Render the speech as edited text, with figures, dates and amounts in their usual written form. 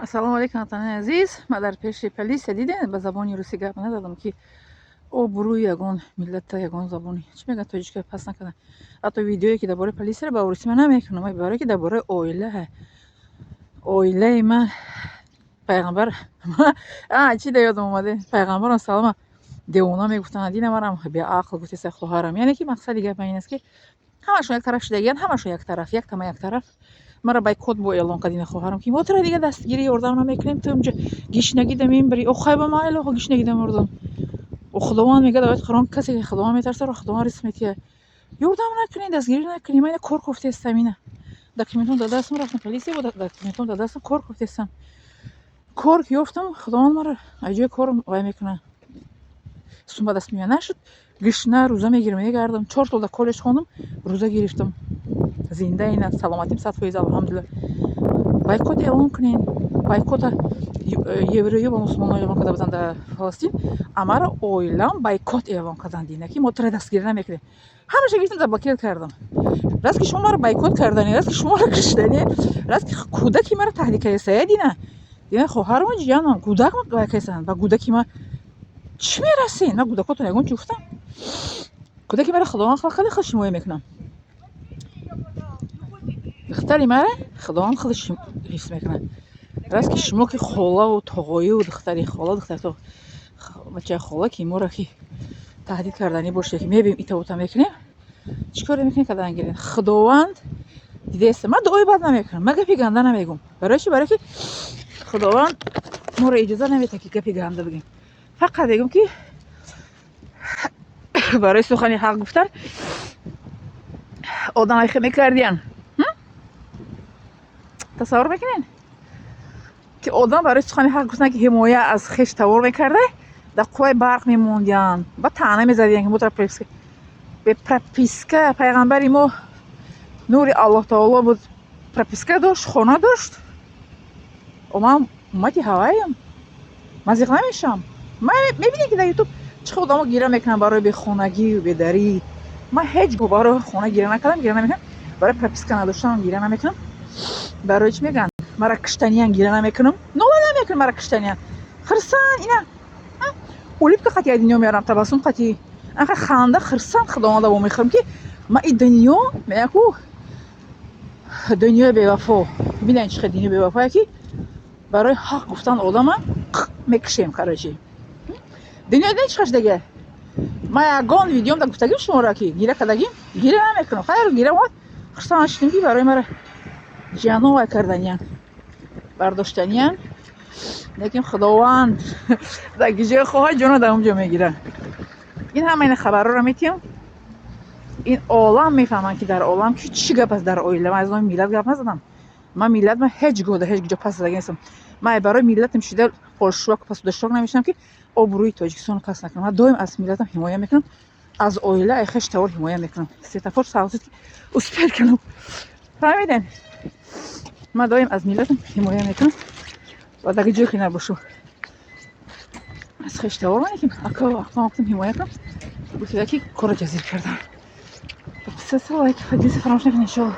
Ассалому алайкум, ватанони азиз. Ма дар пеши полисия дидем, ба забони русӣ гап назадам, ки обрӯи ягон миллата, ягон забони, чӣ мегӯянд, тоҷика пас накардам. Ҳатто видеое, ки дар бораи полисияро, ба русӣ ман намекунам, барое ки дар бораи оила, оилаи ман. Пайғамбар чӣ да ёдам омаде, пайғамбарам салама девона мегуфтанд, дина марам беақл гуфтеса хоҳарам. Яъне ки мақсади гап ин аст, ки ҳамашон як тараф шудагиянд, ҳамашон як тараф, як тама як тараф. Мара бойкот бо эълон кардина хоҳарам, ки мо тура дига дастгирӣ ёрдам намекунем, ту инҷа гишнагида мембарӣ. Охай, ба майли, охо, гишнагида мурдам. Худованд мегӯяд ояти Қуръон: касе ки Худованд метарсад, Худованд ризқ метиҳад. Ёрдам накунед, дастгирӣ накунед. Ман ина кор кофтестам, ина документом дар дастам, рафтам полисия, бо документом дар дастам кор кофтестам. Кор ки ёфтам, Худованд мара аз ҷои кор вай мекунад, сум ба даст меояд. Нашуд, гишна, рӯза мегирам, мегардам. 4 сол дар коллеҷ хондам, рӯза гирифтам, зинда ина, саломатим 100%, алҳамдулилла. Бойкот эълон кунед. Бойкота евреё ба мусулмонон эълон карда буданд дар Фаластин, амаро оилам бойкот эълон карданд, дина, ки мо тура дастгирӣ намекунем. Ҳамаша гирифтам, заблокировать кардам. Раст ки шумо маро бойкот кардане, раст ки шуморо киштане, раст ки кӯдаки маро таҳдид кардеса. Дина, хоҳарам, ҷиянам, кӯдак вай кардесанд. Ба кӯдаки ма чӣ мерасен? Ман кӯдакотон ягон чӣ гуфтам? Кӯдаки маро Худованд халқ карда, худ ҳимоя мекунам. Духтари мара Худованд худаш ҳифз мекунад. Раст ки шумо, ки холаву тоғоиву духтари хола, духтари бачаи хола, ки моро ки таҳдид карданӣ бошед, ки мебием, итаута мекунем, чӣ коре мекунем, кардан гирем. Худованд дидеста, ман дуои бад намекунам, ман гапи ганда намегум. Барои чӣ? Барое ки Худованд моро иҷоза наметиҳад, ки гапи ганда бигем. Фақат мегум, ки барои сухани ҳақ гуфтан одам айхе мекардиян. Тасаввур мекунед, ки одам барои сухани ҳақ гуфтан, ки ҳимоя аз хеш тавор мекарда, дар қувваи барқ мемондиянд, ба таъна мезадиянд, ки мо бе прописка. Пайғамбари мо нури Аллоҳ таоло буд, прописка дошт, хона дошт. Ман уммати ҳаваям, ман зиқ намешавам. Ман мебинем, ки дар Ютуб чӣ хел одамо гира мекунанд барои бехонагию бедарӣ. Ман ҳеҷ гоҳ барои хона гира накардам, гира намекунам. Барои прописка надоштанам гира намекунам. Барои, чӣ мегӯянд, мара киштаниян гира намекунам, нола намекунам. Мара киштаниян, хирсан, ина улыбка қати я дунё меорам, табассум қати, анқа ханда, хирсан Худованда во мехӯрам, ки ман и дунё мегӯям ку, дунёи бевафо. Бинед, чӣ хел дунёи бевафое, ки барои ҳақ гуфтан одама мекушем. Короче, дунё дидем чӣ хашдага. Ман ягон видеом да гуфтагим шуморо, ки гира кардагим? Гира намекунам. Хайр, гира омад, хурсанд шудем, ки барои мара ҷано вай карданиян, бардоштаниян, лекин Худованд дар ҷое хоҳад, ҷоно дар он ҷо мегирад. Ин ҳама ина хабарҳоро метиҳам, ин олам мефаҳманд, ки дар олам ки чӣ гап аст. Дар оила ман аз номи миллат гап назадам. Ман миллат, ман ҳеҷ гоҳ дар ҳеҷ ҷо пас задаги нестам. Ман барои миллатам шида полшӯак, пасудашрок намешавам, ки обрӯи Тоҷикистонро пас накунам. Ман доим аз миллатам ҳимоя мекунам, аз оила, ай хеш тавор ҳимоя мекунам. Светофор савсид, ки успеть кунам. Фаҳмидем, ман доим аз миллатам ҳимоя мекунам ва дар ҷое ки набошу, аз хеш тавор лекин ака гуфтам ҳимоя кунам. Гуфтида, ки корро ҷазир кардам. Подписаться, лайк, поделиться фаромӯш накунед, иншоалло.